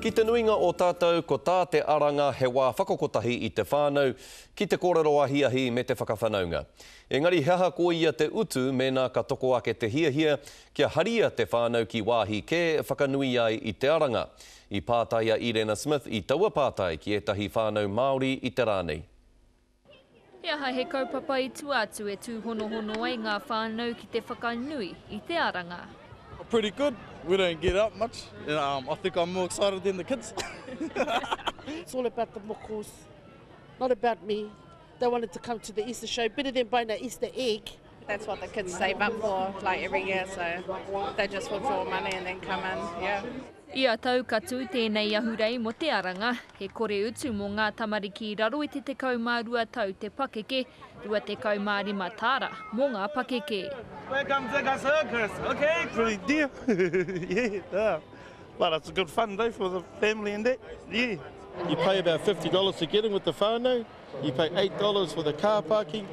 Ki te nuinga o tātou, ko tā te Aranga he wā whakakotahi i te whānau, ki te kōrero ahiahi me te whakawhanaunga. Engari he aha koia te utu mēnā ka toko ake te hiahia kia haria te whānau ki wāhi kē whakanui ai i te Aranga? I pātai a Irena Smith i taua pātai ki ētahi whānau Māori i te rā nei. He aha he kaupapa i tua atu e tūhonohono ai ngā whānau ki te whakanui i te aranga? Pretty good, we don't get out much and um, I think I'm more excited than the kids. It's all about the mokos, not about me. They wanted to come to the Easter show, better than buying an Easter egg. That's what the kids save up for like every year, so they just withdraw money and then come in, yeah. Ia tau ka tū tēnei ahurei mō te Aranga, he kore utu mō ngā tamariki i raro i te 12 tau te pakeke, 25 tāra mō ngā pakeke. Welcome to the circus, okay? Pretty dear, yeah, but it's a good fun day for the family and that, yeah. You pay about $50 to get in with the whānau, you pay $8 for the car parking.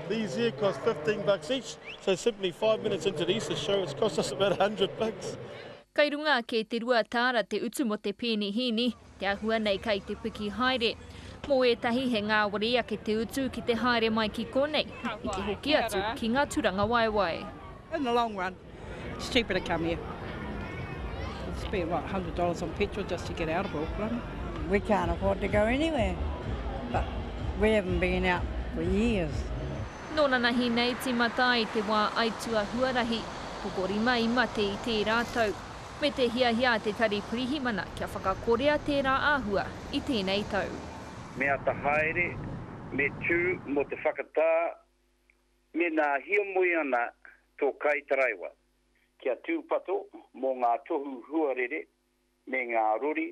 These here cost 15 bucks each, so simply five minutes into the Easter show, it's cost us about 100 bucks. Kei runga ake i te rua tāra te utu mō te pēnihīni, te āhua nei kei te piki haere. Mō ētahi he ngāwari ake te utu ki te haere mai ki konei, i te hoki atu ki ngā turangawaewae. In the long run, it's cheaper to come here. We've spent what, $100 on petrol just to get out of Auckland. We can't afford to go anywhere, but we haven't been out for years. Nō nanahi nei tīmata ai te wā aitua huarahi, tokorima i mate i tērā tau, me te hiahia a te Tari Pirihimana kia whakakorea tērā āhua i tēnei tau. Me ata haere, me tū mō te whakatā mēnā hiamoe ana tō kaitaraiwa. Kia tūpato mō ngā tohu huarere me ngā rori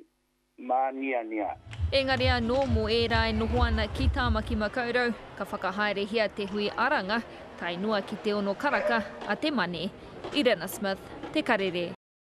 māniania. Engari anō mō ērā e noho ana ki Tāmaki Makaurau, ka whakahaerehia te hui aranga tae noa ki te ono karaka a te Mane. Irena Smith, Te Karere.